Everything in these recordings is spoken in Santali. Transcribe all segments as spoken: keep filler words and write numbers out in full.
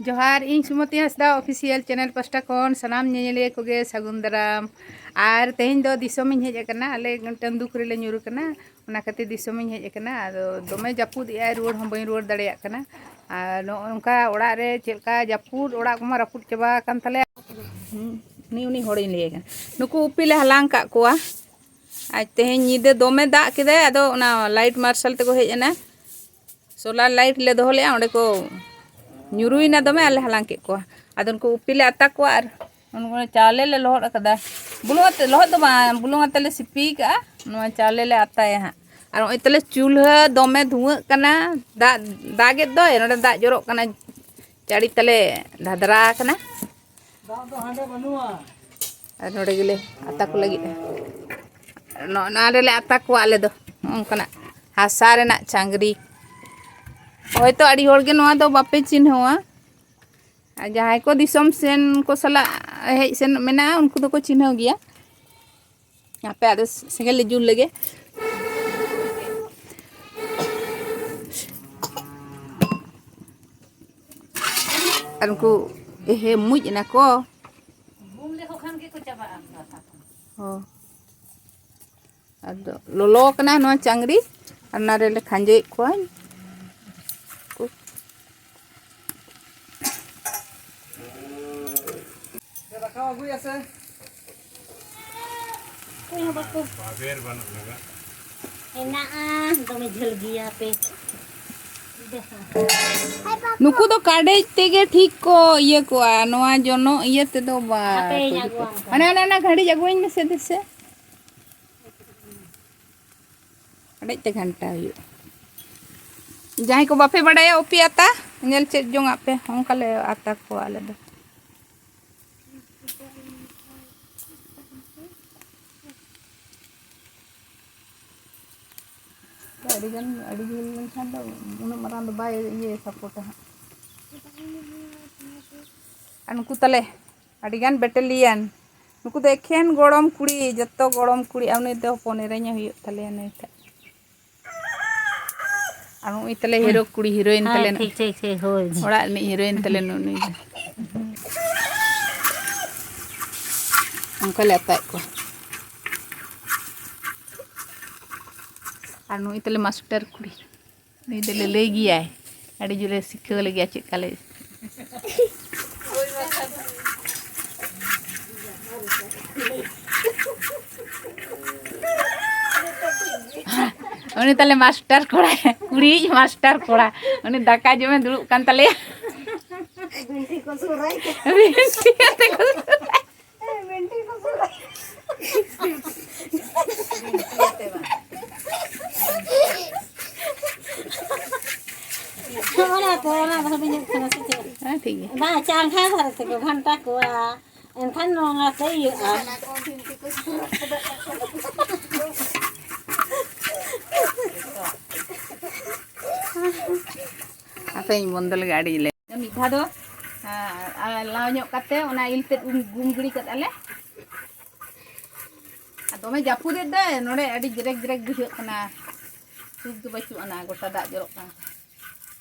ᱡᱚᱦᱟᱨ, ᱤᱧ ᱥᱩᱢᱚᱛᱤ ᱦᱟᱸᱥᱫᱟ official channel ᱯᱟᱥᱴᱟ ᱠᱷᱚᱱ ᱥᱟᱱᱟᱢ ᱧᱮᱧᱮᱞᱤᱭᱟᱹ ᱠᱚᱜᱮ ᱥᱟᱹᱜᱩᱱ ᱫᱟᱨᱟᱢ᱾ ᱟᱨ ᱛᱮᱦᱮᱧ ᱫᱚ ᱫᱤᱥᱚᱢᱤᱧ ᱦᱮᱡ ᱟᱠᱟᱱᱟ, ᱟᱞᱮ ᱢᱤᱫᱴᱟᱝ ᱫᱩᱠ ᱨᱮᱞᱮ ᱧᱩᱨ ᱟᱠᱟᱱᱟ, ᱚᱱᱟ ᱠᱷᱟᱹᱛᱤᱨ ᱫᱤᱥᱚᱢᱤᱧ ᱦᱮᱡ ᱟᱠᱟᱱᱟ᱾ ᱟᱫᱚ ᱫᱚᱢᱮ ᱡᱟᱹᱯᱩᱫ ᱮᱜᱼᱟᱭ, ᱨᱩᱣᱟᱹᱲ ᱦᱚᱸ ᱵᱟᱹᱧ ᱨᱩᱣᱟᱹᱲ ᱫᱟᱲᱮᱭᱟᱜ ᱠᱟᱱᱟ᱾ ᱟᱨ ᱱᱚᱜᱼᱚ ᱱᱚᱝᱠᱟ ᱚᱲᱟᱜ ᱨᱮ ᱪᱮᱫ ᱞᱮᱠᱟ ᱡᱟᱹᱯᱩᱫ, ᱚᱲᱟᱜ ᱠᱚᱢᱟ ᱨᱟᱹᱯᱩᱫ ᱪᱟᱵᱟ ᱟᱠᱟᱱ ᱛᱟᱞᱮᱭᱟ᱾ ᱦᱩᱸ, ᱩᱱᱤ, ᱩᱱᱤ ᱦᱚᱲᱤᱧ ᱞᱟᱹᱭ ᱟᱭ ᱠᱟᱱᱟ᱾ ᱱᱩᱠᱩ ᱩᱯᱤ ᱞᱮ ᱦᱟᱞᱟᱝ ᱠᱟᱜ ᱠᱚᱣᱟ᱾ ᱟᱨ ᱛᱮᱦᱮᱧ ᱧᱤᱫᱟᱹ ᱫᱚᱢᱮ ᱫᱟᱜ ᱠᱮᱫᱟᱭ, ᱟᱫᱚ ᱚᱱᱟ light ᱢᱟᱨᱥᱟᱞ ᱛᱮᱠᱚ ᱦᱮᱡ ᱮᱱᱟ᱾ Solar light ᱞᱮ ᱫᱚᱦᱚ ᱞᱮᱫᱼᱟ, ᱚᱸᱰᱮ ᱠᱚ ᱧᱩᱨᱩᱭᱮᱱᱟ ᱫᱚᱢᱮ, ᱟᱨ ᱞᱮ ᱦᱟᱞᱟᱝ ᱠᱮᱫ ᱠᱚᱣᱟ᱾ ᱟᱫᱚ ᱩᱱᱠᱩ ᱩᱯᱤ ᱞᱮ ᱟᱛᱟ ᱠᱚᱣᱟ ᱟᱨ ᱩᱱᱠᱩ ᱪᱟᱣᱞᱮ ᱞᱮ ᱞᱚᱦᱚᱫ ᱟᱠᱟᱫᱟ᱾ ᱵᱩᱞᱩᱝ ᱟᱛᱮ, ᱞᱚᱦᱚᱫ ᱫᱚ ᱵᱟᱝ, ᱵᱩᱞᱩᱝ ᱟᱛᱮ ᱞᱮ ᱥᱤᱯᱤ ᱠᱟᱜᱼᱟ᱾ ᱱᱚᱣᱟ ᱪᱟᱣᱞᱮ ᱞᱮ ᱟᱛᱟᱭᱟ ᱦᱟᱸᱜ᱾ ᱟᱨ ᱱᱚᱜᱼᱚᱭ ᱛᱟᱞᱮ ᱪᱩᱞᱦᱟᱹ ᱫᱚᱢᱮ ᱫᱷᱩᱣᱟᱹᱜ ᱠᱟᱱᱟ, ᱫᱟᱜ, ᱫᱟᱜᱮᱫ ᱫᱚᱭ, ᱱᱚᱰᱮ ᱫᱟᱜ ᱡᱚᱨᱚᱜ ᱠᱟᱱᱟ, ᱪᱟᱹᱲᱤ ᱛᱟᱞᱮ ᱫᱷᱟᱫᱨᱟ ᱟᱠᱟᱱᱟ᱾ ᱫᱟᱜ ᱫᱚ ᱦᱟᱸᱰᱮ ᱵᱟᱹᱱᱩᱜᱼᱟ᱾ ᱟᱨ ᱱᱚᱰᱮ ᱜᱮᱞᱮ ᱟᱛᱟ ᱠᱚ ᱞᱟᱹᱜᱤᱫᱼᱟ᱾ ᱱᱚᱜᱼᱚ ᱱᱚᱣᱟ ᱨᱮᱞᱮ ᱟᱛᱟ ᱠᱚᱣᱟ ᱟᱞᱮ ᱫᱚ, ᱱᱚᱝᱠᱟᱱᱟᱜ ᱦᱟᱥᱟ ᱨᱮᱱᱟᱜ ᱪᱟᱝᱜᱽᱨᱤ᱾ ᱦᱚᱭᱛᱳ ᱟᱹᱰᱤ ᱦᱚᱲ ᱜᱮ ᱱᱚᱣᱟ ᱫᱚ ᱵᱟᱯᱮ ᱪᱤᱱᱦᱟᱹᱣᱟ, ᱟᱨ ᱡᱟᱦᱟᱸᱭ ᱠᱚ ᱫᱤᱥᱚᱢ ᱥᱮᱱ ᱠᱚ ᱥᱟᱞᱟᱜ ᱦᱮᱡ ᱥᱮᱱ ᱢᱮᱱᱟᱜᱼᱟ, ᱩᱱᱠᱩ ᱫᱚᱠᱚ ᱪᱤᱱᱦᱟᱹᱣ ᱜᱮᱭᱟ᱾ ᱦᱟᱯᱮ ᱟᱫᱚ ᱥᱮᱸᱜᱮᱞ ᱞᱮ ᱡᱩᱞ ᱞᱮᱜᱮ᱾ ᱟᱨ ᱩᱱᱠᱩ, ᱮᱦᱮ, ᱢᱩᱡ ᱮᱱᱟ ᱠᱚ᱾ ᱵᱩᱢ ᱞᱮᱠᱚ ᱠᱷᱟᱱ ᱜᱮᱠᱚ ᱪᱟᱵᱟᱜᱼᱟ᱾ ᱦᱚᱸ᱾ ᱟᱫᱚ ᱞᱚᱞᱚ ᱠᱟᱱᱟ ᱱᱚᱣᱟ ᱪᱟᱝᱜᱽᱨᱤ, ᱟᱨ ᱚᱱᱟ ᱨᱮᱞᱮ ᱠᱷᱟᱸᱡᱚᱭᱮᱫ ᱠᱚᱣᱟ᱾ ᱫᱟᱠᱟ ᱟᱹᱜᱩᱭᱟ ᱥᱮ? ᱚᱠᱚᱭ ᱦᱚᱸ ᱵᱟᱠᱚ ᱵᱟᱵᱮᱨ ᱵᱟᱹᱱᱩᱜ ᱞᱟᱜᱟ᱾ ᱦᱮᱱᱟᱜᱼᱟ, ᱫᱚᱢᱮ ᱡᱷᱟᱹᱞ ᱜᱮᱭᱟ ᱯᱮ᱾ ᱱᱩᱠᱩ ᱫᱚ ᱠᱟᱰᱮᱡ ᱛᱮᱜᱮ ᱴᱷᱤᱠ ᱠᱚ ᱤᱭᱟᱹ ᱠᱚᱣᱟ, ᱱᱚᱣᱟ ᱡᱚᱱᱚᱜ ᱤᱭᱟᱹ ᱛᱮᱫᱚ ᱵᱟᱝ᱾ ᱦᱟᱯᱮᱧ ᱟᱹᱜᱩᱣᱟᱢ ᱠᱟᱱᱟ᱾ ᱦᱟᱱᱮ, ᱦᱟᱱᱮ, ᱦᱟᱱᱮ ᱜᱷᱟᱹᱲᱤᱡ ᱟᱹᱜᱩᱣᱟᱹᱧ ᱢᱮᱥᱮ ᱫᱮᱥᱮ᱾ ᱠᱟᱰᱮᱡ ᱛᱮ ᱜᱷᱟᱱᱴᱟ ᱦᱩᱭᱩᱜᱼᱟ᱾ ᱡᱟᱦᱟᱸᱭ ᱠᱚ ᱵᱟᱯᱮ ᱵᱟᱰᱟᱭᱟ ᱩᱯᱤ ᱟᱛᱟ, ᱧᱮᱞ ᱪᱮᱫ ᱡᱚᱝ ᱟᱜ ᱯᱮ, ᱚᱱᱠᱟ ᱞᱮ ᱟᱛᱟ ᱠᱚᱣᱟ ᱟᱞᱮ ᱫᱚ᱾ ᱟᱹᱰᱤ ᱜᱟᱱ, ᱟᱹᱰᱤ ᱡᱷᱟᱹᱞ ᱞᱮᱱᱠᱷᱟᱱ ᱫᱚ ᱩᱱᱟᱹᱜ ᱢᱟᱨᱟᱝ ᱫᱚ ᱵᱟᱭ ᱤᱭᱟᱹ ᱥᱟᱯᱳᱴᱟ ᱦᱟᱸᱜ᱾ ᱟᱨ ᱱᱩᱠᱩ ᱛᱟᱞᱮ ᱟᱹᱰᱤ ᱜᱟᱱ ᱵᱮᱴᱟᱞᱤᱭᱟᱱ, ᱱᱩᱠᱩ ᱫᱚ ᱮᱠᱷᱮᱱ ᱜᱚᱲᱚᱢ ᱠᱩᱲᱤ, ᱡᱚᱛᱚ ᱜᱚᱲᱚᱢ ᱠᱩᱲᱤ, ᱟᱨ ᱩᱱᱤ ᱫᱚ ᱦᱚᱯᱚᱱ ᱮᱨᱟ ᱧᱚᱜ ᱦᱩᱭᱩᱜ ᱛᱟᱞᱮᱭᱟ ᱱᱩᱭᱴᱟᱜ᱾ ᱟᱨ ᱱᱩᱭ ᱛᱟᱞᱮ ᱦᱤᱨᱳ ᱠᱩᱲᱤ, ᱦᱤᱨᱳᱭᱤᱱ ᱛᱟᱞᱮ᱾ ᱦᱮᱸ, ᱴᱷᱤᱠ, ᱴᱷᱤᱠ, ᱴᱷᱤᱠ, ᱦᱳᱭ᱾ ᱚᱲᱟᱜ ᱨᱤᱱᱤᱡ ᱦᱤᱨᱳᱭᱤᱱ ᱛᱟᱞᱮ ᱱᱩᱭ᱾ ᱚᱱᱠᱟ ᱞᱮ ᱟᱛᱟᱭᱮᱫ ᱠᱚᱣᱟ᱾ ᱟᱨ ᱱᱩᱭ ᱛᱟᱞᱮ ᱢᱟᱥᱴᱟᱨ ᱠᱩᱲᱤ, ᱱᱩᱭ ᱫᱚᱞᱮ ᱞᱟᱹᱭ ᱜᱮᱭᱟᱭ, ᱟᱹᱰᱤ ᱡᱳᱨᱮ ᱥᱤᱠᱷᱟᱹᱣ ᱞᱮᱜᱮᱭᱟ ᱪᱮᱫ ᱠᱟ ᱞᱮ᱾ ᱩᱱᱤ ᱛᱟᱞᱮ ᱢᱟᱥᱴᱟᱨ ᱠᱚᱲᱟ, ᱠᱩᱲᱤᱭᱤᱡ ᱢᱟᱥᱴᱟᱨ ᱠᱚᱲᱟ, ᱩᱱᱤ ᱫᱟᱠᱟ ᱡᱚᱢᱮ ᱫᱩᱲᱩᱵ ᱠᱟᱱ ᱛᱟᱞᱮᱭᱟ᱾ ᱵᱤᱱᱴᱷᱤ ᱠᱟᱛᱮ ᱠᱚ ᱥᱩᱨᱟᱭ᱾ ᱚᱱᱟ ᱛᱚ, ᱚᱱᱟ ᱫᱚ ᱦᱩᱰᱤᱧᱚᱜ ᱠᱟᱱᱟ ᱥᱮ ᱪᱮᱫ? ᱦᱮᱸ, ᱴᱷᱤᱠ ᱜᱮᱭᱟ᱾ ᱵᱟᱝ, ᱪᱟᱸᱜᱟ ᱫᱷᱟᱨᱮ ᱛᱮᱠᱚ ᱜᱷᱟᱱᱴᱟ ᱠᱚᱣᱟ, ᱮᱱᱠᱷᱟᱱ ᱱᱚᱣᱟᱛᱮ ᱤᱭᱟᱹᱜᱼᱟ᱾ ᱦᱟᱯᱮᱧ ᱵᱚᱱᱫᱚ ᱞᱮᱜᱮ, ᱟᱹᱰᱤ ᱞᱮ᱾ ᱢᱤᱫ ᱫᱷᱟᱣ ᱫᱚ, ᱟᱨ, ᱟᱨ ᱞᱟᱣ ᱧᱚᱜ ᱠᱟᱛᱮ ᱚᱱᱟ ᱤᱞ ᱛᱮᱫ ᱜᱩᱢ, ᱜᱩᱢ ᱜᱤᱰᱤ ᱠᱟᱫᱼᱟ ᱞᱮ᱾ ᱟᱨ ᱫᱚᱢᱮ ᱡᱟᱹᱯᱩᱫ ᱮᱫ ᱫᱚᱭ, ᱱᱚᱰᱮ ᱟᱹᱰᱤ ᱡᱮᱨᱮᱠ ᱡᱮᱨᱮᱠ ᱵᱩᱡᱷᱟᱹᱜ ᱠᱟᱱᱟ᱾ ᱥᱩᱠ ᱫᱚ ᱵᱟᱹᱪᱩᱜ ᱟᱱᱟ, ᱜᱚᱴᱟ ᱫᱟᱜ ᱡᱚᱨᱚᱜ ᱠᱟᱱᱟ᱾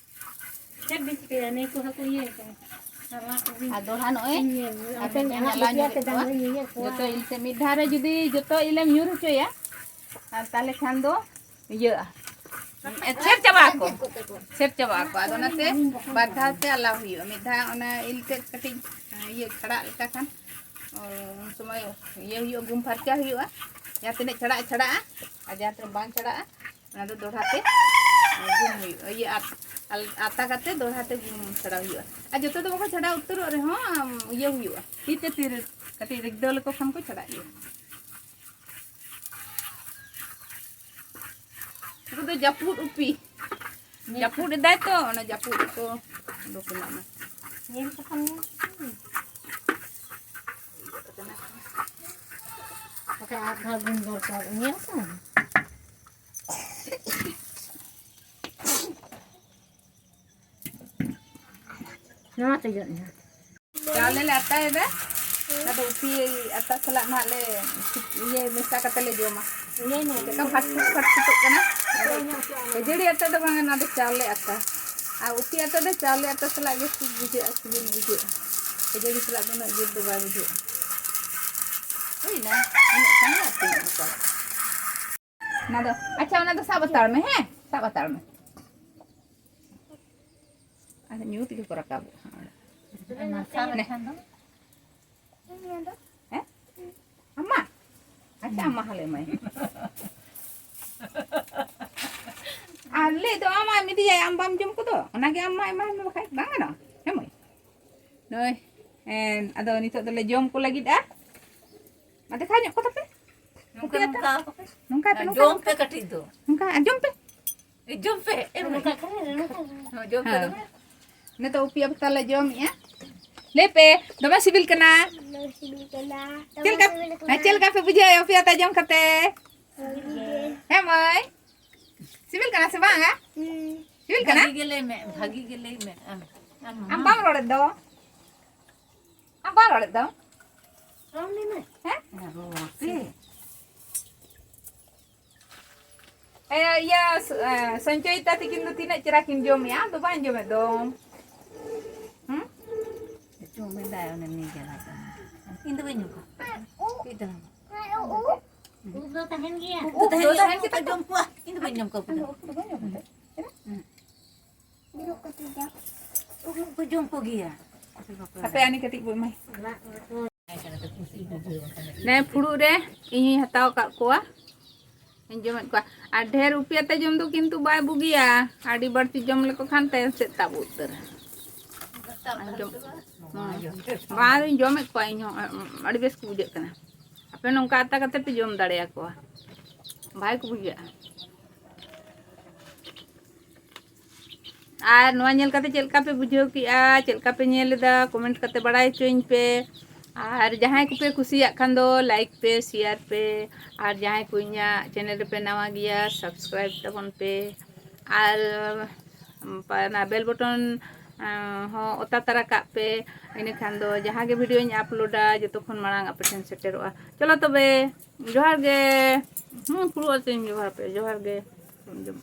ᱪᱮᱫ ᱵᱤᱱ ᱪᱤᱠᱟᱹᱭᱟ? ᱱᱤᱭᱟᱹ ᱠᱚ ᱦᱟᱹᱠᱩ ᱤᱭᱟᱹ ᱠᱚ, ᱦᱟᱞᱟ ᱠᱚ ᱵᱤᱱ ᱟᱨ ᱫᱚᱦᱲᱟ ᱱᱚᱜᱼᱚᱭ ᱤᱧ ᱧᱮᱞ, ᱟᱨ ᱟᱯᱮ ᱢᱤᱫ ᱫᱷᱟᱣ ᱟᱲᱟᱜ ᱞᱟᱣ ᱵᱟᱯᱮᱭᱟ ᱧᱚᱜ ᱥᱮ ᱮᱫ ᱵᱟᱝ ᱠᱚᱣᱟ᱾ ᱦᱳᱭ, ᱤᱧ ᱧᱮᱞ ᱠᱚᱣᱟ᱾ ᱡᱚᱛᱚ ᱤᱞ ᱛᱮ, ᱢᱤᱫ ᱫᱷᱟᱣ ᱨᱮ ᱡᱩᱫᱤ ᱡᱚᱛᱚ ᱤᱞᱮᱢ ᱧᱩᱨ ᱦᱚᱪᱚᱭᱟ, ᱟᱨ ᱛᱟᱦᱞᱮ ᱠᱷᱟᱱ ᱫᱚ ᱤᱭᱟᱹᱜᱼᱟ᱾ ᱪᱷᱮᱨ ᱪᱟᱵᱟᱜ ᱟᱠᱚ, ᱪᱷᱮᱨ ᱪᱟᱵᱟᱜ ᱟᱠᱚ᱾ ᱟᱫᱚ ᱚᱱᱟᱛᱮ ᱵᱟᱨ ᱫᱷᱟᱣ ᱛᱮ ᱟᱞᱟᱣ ᱦᱩᱭᱩᱜᱼᱟ᱾ ᱢᱤᱫ ᱫᱷᱟᱣ ᱚᱱᱟ ᱤᱞ ᱛᱮᱫ ᱠᱟᱹᱴᱤᱡ ᱤᱭᱟᱹ ᱪᱷᱟᱲᱟᱜ ᱞᱮᱠᱟ ᱠᱷᱟᱱ, ᱩᱱ ᱥᱚᱢᱚᱭ ᱤᱭᱟᱹ ᱦᱩᱭᱩᱜᱼᱟ, ᱜᱩᱢ ᱯᱷᱟᱨᱪᱟ ᱦᱩᱭᱩᱜᱼᱟ᱾ ᱡᱟᱦᱟᱸ ᱛᱤᱱᱟᱹᱜ ᱪᱷᱟᱲᱟᱜᱼᱟ, ᱪᱷᱟᱲᱟᱜᱼᱟ, ᱟᱨ ᱡᱟᱦᱟᱸ ᱛᱤᱱᱟᱹᱜ ᱵᱟᱝ ᱪᱷᱟᱲᱟᱜᱼᱟ, ᱚᱱᱟ ᱫᱚ ᱫᱚᱦᱲᱟ ᱛᱮ ᱜᱩᱢ ᱦᱩᱭᱩᱜᱼᱟ, ᱤᱭᱟᱹ ᱟᱛ-, ᱟᱞ-, ᱟᱛᱟ ᱠᱟᱛᱮ ᱫᱚᱦᱲᱟ ᱛᱮ ᱜᱩᱢ ᱪᱷᱟᱲᱟᱣ ᱦᱩᱭᱩᱜᱼᱟ᱾ ᱟᱨ ᱡᱚᱛᱚ ᱫᱚ ᱵᱟᱠᱚ ᱪᱷᱟᱲᱟᱣ ᱩᱛᱟᱹᱨᱚᱜ ᱨᱮᱦᱚᱸ, ᱤᱭᱟᱹ ᱦᱩᱭᱩᱜᱼᱟ, ᱛᱤ ᱛᱮ ᱛᱤ ᱨᱮ ᱠᱟᱹᱴᱤᱡ ᱨᱤᱠᱫᱟᱹᱣ ᱞᱮᱠᱚ ᱠᱷᱟᱱ ᱠᱚ ᱪᱷᱟᱲᱟᱜ ᱜᱮᱭᱟ᱾ ᱱᱤᱛᱚᱜ ᱫᱚ ᱡᱟᱹᱯᱩᱫ ᱩᱯᱤ, ᱡᱟᱹᱯᱩᱫ ᱮᱫᱟᱭ ᱛᱚ, ᱚᱱᱟ ᱡᱟᱹᱯᱩᱫ ᱨᱮᱠᱚ ᱩᱰᱩᱠ ᱮᱱᱟ ᱚᱱᱟ᱾ ᱧᱮᱞ ᱠᱟᱛᱷᱟᱢ ᱧᱮᱞ ᱠᱟᱫᱟ? ᱵᱟᱠᱷᱟᱡ ᱟᱨ ᱫᱷᱟᱣ ᱵᱚᱱ ᱫᱚᱨᱠᱟᱨ, ᱧᱮᱞ ᱠᱟᱜ? ᱱᱚᱣᱟ ᱛᱮ ᱡᱚᱜ ᱮᱱᱟ᱾ ᱪᱟᱣᱞᱮ ᱞᱮ ᱟᱴᱟᱭᱮᱫᱟ, ᱟᱫᱚ ᱩᱯᱤ ᱟᱴᱟ ᱥᱟᱞᱟᱜ ᱱᱟᱦᱟᱜ ᱞᱮ ᱤᱭᱟᱹ ᱢᱮᱥᱟ ᱠᱟᱛᱮ ᱞᱮ ᱡᱚᱢᱟ᱾ ᱤᱭᱟᱹᱭ ᱢᱮ᱾ ᱪᱮᱫ ᱞᱮᱠᱟ ᱯᱷᱟᱴ ᱯᱷᱩᱴ ᱯᱷᱟᱴ ᱯᱷᱩᱴᱚᱜ ᱠᱟᱱᱟ, ᱟᱫᱚ ᱠᱷᱟᱹᱡᱟᱹᱲᱤ ᱟᱛᱟ ᱫᱚ ᱵᱟᱝᱟ, ᱱᱚᱣᱟ ᱫᱚ ᱪᱟᱣᱞᱮ ᱟᱛᱟ᱾ ᱟᱨ ᱩᱯᱤ ᱟᱛᱟ ᱫᱚ ᱪᱟᱣᱞᱮ ᱟᱛᱟ ᱥᱟᱞᱟᱜ ᱜᱮ ᱴᱷᱤᱠ ᱵᱩᱡᱷᱟᱹᱜᱼᱟ, ᱥᱤᱵᱤᱞ ᱵᱩᱡᱷᱟᱹᱜᱼᱟ᱾ ᱠᱷᱟᱹᱡᱟᱹᱲᱤ ᱥᱟᱞᱟᱜ ᱫᱚ ᱩᱱᱟᱹᱜ ᱡᱩᱛ ᱫᱚ ᱵᱟᱭ ᱵᱩᱡᱷᱟᱹᱜᱼᱟ᱾ ᱦᱩᱭᱱᱟ, ᱩᱱᱟᱹᱜ ᱠᱷᱟᱱ ᱜᱮ ᱟᱹᱛᱤᱧ ᱟᱠᱚ᱾ ᱚᱱᱟ ᱫᱚ, ᱟᱪᱪᱷᱟ, ᱚᱱᱟ ᱫᱚ ᱥᱟᱵ ᱦᱟᱛᱟᱲ ᱢᱮ, ᱦᱮᱸ? ᱥᱟᱵ ᱦᱟᱛᱟᱲ ᱢᱮ᱾ ᱟᱫᱚ ᱧᱩ ᱛᱮᱜᱮ ᱠᱚ ᱨᱟᱠᱟᱵᱚᱜᱼᱟ᱾ ᱢᱟᱨᱥᱟᱞ ᱞᱮᱠᱷᱟᱱ ᱫᱚ? ᱦᱮᱸ? ᱟᱢᱟ? ᱟᱪᱪᱷᱟ, ᱟᱢᱟ ᱦᱚᱸᱞᱮ ᱮᱢᱟᱭ᱾ ᱟᱨ ᱞᱟᱹᱭ ᱫᱚ ᱟᱢ ᱟᱢ ᱤᱫᱤᱭᱟᱭ, ᱟᱢ ᱵᱟᱢ ᱡᱚᱢ ᱠᱚᱫᱚ, ᱚᱱᱟᱜᱮ ᱟᱢ ᱢᱟ ᱮᱢᱟᱭ ᱢᱮ ᱵᱟᱠᱷᱟᱡ, ᱵᱟᱝ ᱜᱟᱱᱚᱜᱼᱟ? ᱦᱮᱸ ᱢᱟᱹᱭ? ᱱᱚᱜᱼᱚᱭ, ᱮᱸ, ᱟᱫᱚ ᱱᱤᱛᱚᱜ ᱫᱚᱞᱮ ᱡᱚᱢ ᱠᱚ ᱞᱟᱹᱜᱤᱫᱼᱟ᱾ ᱢᱟ ᱫᱮᱠᱷᱟᱣ ᱧᱚᱜ ᱠᱚ ᱛᱟᱯᱮ᱾ ᱱᱚᱝᱠᱟ, ᱩᱯᱤ ᱟᱛᱟ᱾ ᱱᱚᱝᱠᱟ᱾ ᱱᱚᱝᱠᱟ ᱯᱮ, ᱱᱚᱝᱠᱟ ᱡᱚᱢ ᱯᱮ ᱯᱮ᱾ ᱠᱟᱹᱴᱤᱡ ᱫᱚ᱾ ᱱᱚᱝᱠᱟ, ᱟᱨ ᱡᱚᱢ ᱯᱮ᱾ ᱮ, ᱡᱚᱢ ᱯᱮ᱾ ᱮ, ᱱᱚᱝᱠᱟ᱾ ᱦᱚᱸ, ᱡᱚᱢ ᱯᱮ ᱦᱮᱸ᱾ ᱫᱚᱢᱮ᱾ ᱱᱤᱛᱚᱜ ᱩᱯᱤ ᱟᱛᱟ ᱞᱮ ᱡᱚᱢᱮᱜᱼᱟ᱾ ᱞᱟᱹᱭ ᱯᱮ, ᱫᱚᱢᱮ ᱥᱤᱵᱤᱞ ᱠᱟᱱᱟ᱾ ᱫᱚᱢᱮ ᱥᱤᱵᱤᱞ ᱠᱟᱱᱟ᱾ ᱪᱮᱫ ᱞᱮᱠᱟ, ᱫᱚᱢᱮ ᱥᱤᱵᱤᱞ ᱠᱟᱱᱟ᱾ ᱦᱮᱸ, ᱪᱮᱫ ᱞᱮᱠᱟ ᱯᱮ ᱵᱩᱡᱷᱟᱹᱣᱮᱫᱼᱟ ᱩᱯᱤ ᱟᱛᱟ ᱡᱚᱢ ᱠᱟᱛᱮ? ᱵᱷᱟᱹᱜᱤ ᱜᱮ᱾ ᱦᱮᱸ ᱢᱟᱹᱭ, ᱥᱤᱵᱤᱞ ᱠᱟᱱᱟ ᱥᱮ ᱵᱟᱝᱟ? ᱦᱩᱸ᱾ ᱥᱤᱵᱤᱞ ᱠᱟᱱᱟ? ᱵᱷᱟᱹᱜᱤ ᱜᱮ ᱞᱟᱹᱭ ᱢᱮ, ᱵᱷᱟᱹᱜᱤ ᱜᱮ ᱞᱟᱹᱭ ᱢᱮ᱾ ᱟᱢ, ᱟᱢ ᱟᱢ ᱢᱟ᱾ ᱵᱟᱢ ᱨᱚᱲᱮᱫ ᱫᱚ? ᱟᱢ ᱵᱟᱢ ᱨᱚᱲᱮᱫ ᱫᱚ? ᱟᱢ ᱞᱟᱹᱭ ᱢᱮ᱾ ᱦᱮᱸ? ᱨᱚᱲ ᱯᱮ᱾ ᱮ, ᱤᱭᱟᱹ, ᱥ-, ᱮ, ᱥᱚᱧᱪᱚᱭᱤᱛᱟ ᱛᱤᱠᱤᱱ ᱫᱚ ᱛᱤᱱᱟᱹᱜ ᱪᱮᱦᱨᱟ ᱠᱤᱱ ᱡᱚᱢᱮᱜᱼᱟ, ᱟᱢ ᱫᱚ ᱵᱟᱝ ᱡᱚᱢᱮᱫ ᱫᱚᱢ᱾ ᱦᱩᱸ? ᱪᱚ, ᱢᱮᱱᱫᱟᱭ ᱚᱱᱮ ᱱᱤᱭᱟᱹ ᱡᱟᱞᱟ ᱠᱟᱱᱟ᱾ ᱤᱧ ᱫᱚ ᱵᱟᱹᱧ ᱡᱚᱢ ᱠᱚᱣᱟ᱾ ᱪᱮᱫ ᱡᱟᱞᱟ? ᱩᱵ ᱫᱚ ᱛᱟᱦᱮᱱ ᱜᱮᱭᱟ᱾ ᱩᱵ ᱫᱚ ᱛᱟᱦᱮᱱ ᱜᱮᱭᱟ, ᱩᱵ ᱫᱚ ᱡᱚᱢ ᱠᱚᱣᱟ᱾ ᱤᱧ ᱫᱚ ᱵᱟᱹᱧ ᱡᱚᱢ ᱠᱚᱣᱟ᱾ ᱩᱵ ᱫᱚ ᱵᱟᱹᱧ ᱡᱚᱢ ᱠᱚᱣᱟ᱾ ᱩᱵ ᱠᱚ ᱡᱚᱢ ᱠᱚᱜᱮᱭᱟ᱾ ᱦᱟᱯᱮ ᱟᱹᱱᱤ ᱠᱟᱹᱴᱤᱡ ᱵᱚ ᱮᱢᱟᱭ᱾ ᱱᱮ ᱯᱷᱩᱲᱩᱜ ᱨᱮ ᱤᱧᱤᱧ ᱦᱟᱛᱟᱣ ᱟᱠᱟᱫ ᱠᱚᱣᱟ, ᱤᱧ ᱡᱚᱢᱮᱫ ᱠᱚᱣᱟ᱾ ᱟᱨ ᱰᱷᱮᱨ ᱩᱯᱤ ᱟᱛᱟ ᱡᱚᱢ ᱫᱚ ᱠᱤᱱᱛᱩ ᱵᱟᱭ ᱵᱩᱜᱤᱭᱟ, ᱟᱹᱰᱤ ᱵᱟᱹᱲᱛᱤ ᱡᱚᱢ ᱞᱮᱠᱚ ᱠᱷᱟᱱ ᱛᱟᱭᱚᱢ ᱥᱮᱫ ᱛᱟᱵ ᱩᱛᱟᱹᱨᱟ᱾ ᱟᱨ ᱡᱚᱢ, ᱦᱮᱸ᱾ ᱵᱟᱝ, ᱡᱚᱢᱮᱫ ᱠᱚᱣᱟ ᱤᱧ ᱦᱚᱸ, ᱟᱹᱰᱤ ᱵᱮᱥ ᱠᱚ ᱵᱩᱡᱷᱟᱹᱜ ᱠᱟᱱᱟ᱾ ᱟᱯᱮ ᱱᱚᱝᱠᱟ ᱟᱛᱟ ᱠᱟᱛᱮ ᱯᱮ ᱡᱚᱢ ᱫᱟᱲᱮᱭᱟᱠᱚᱣᱟ, ᱵᱷᱟᱜᱮ ᱠᱚ ᱵᱩᱡᱷᱟᱹᱜᱼᱟ᱾ ᱟᱨ ᱱᱚᱣᱟ ᱧᱮᱞ ᱠᱟᱛᱮ ᱪᱮᱫ ᱞᱮᱠᱟ ᱯᱮ ᱵᱩᱡᱷᱟᱹᱣ ᱠᱮᱜᱼᱟ, ᱪᱮᱫ ᱞᱮᱠᱟ ᱯᱮ ᱧᱮᱞ ᱮᱫᱟ, comment ᱠᱟᱛᱮ ᱵᱟᱲᱟᱭ ᱦᱚᱪᱚᱧ ᱯᱮ᱾ ᱟᱨ ᱡᱟᱦᱟᱸᱭ ᱠᱚᱯᱮ ᱠᱩᱥᱤᱭᱟᱜ ᱠᱷᱟᱱ ᱫᱚ like ᱯᱮ, share ᱯᱮ, ᱟᱨ ᱡᱟᱦᱟᱸᱭ ᱠᱚ ᱤᱧᱟᱹᱜ channel ᱨᱮᱯᱮ ᱱᱟᱣᱟ ᱜᱮᱭᱟ, subscribe ᱛᱟᱵᱚᱱ ᱯᱮ, ᱟᱨ, ᱩᱢ, ᱯᱟ-, ᱚᱱᱟ bell button, ᱟᱸ, ᱦᱚᱸ ᱚᱛᱟ ᱛᱟᱨᱟ ᱠᱟᱜ ᱯᱮ, ᱤᱱᱟᱹᱠᱷᱟᱱ ᱫᱚ ᱡᱟᱦᱟᱸ ᱜᱮ video ᱧ uploadᱟ ᱡᱚᱛᱚ ᱠᱷᱚᱱ ᱢᱟᱲᱟᱝ ᱟᱯᱮ ᱴᱷᱮᱱ ᱥᱮᱴᱮᱨᱚᱜᱼᱟ᱾ ᱪᱚᱞᱚ ᱛᱚᱵᱮ, ᱡᱚᱦᱟᱨ ᱜᱮ᱾ ᱦᱩᱸ, ᱯᱷᱩᱲᱩᱜ ᱟᱛᱮᱧ ᱡᱚᱦᱟᱨ ᱯᱮ, ᱡᱚᱦᱟᱨ ᱜᱮ᱾ ᱡᱚᱢ᱾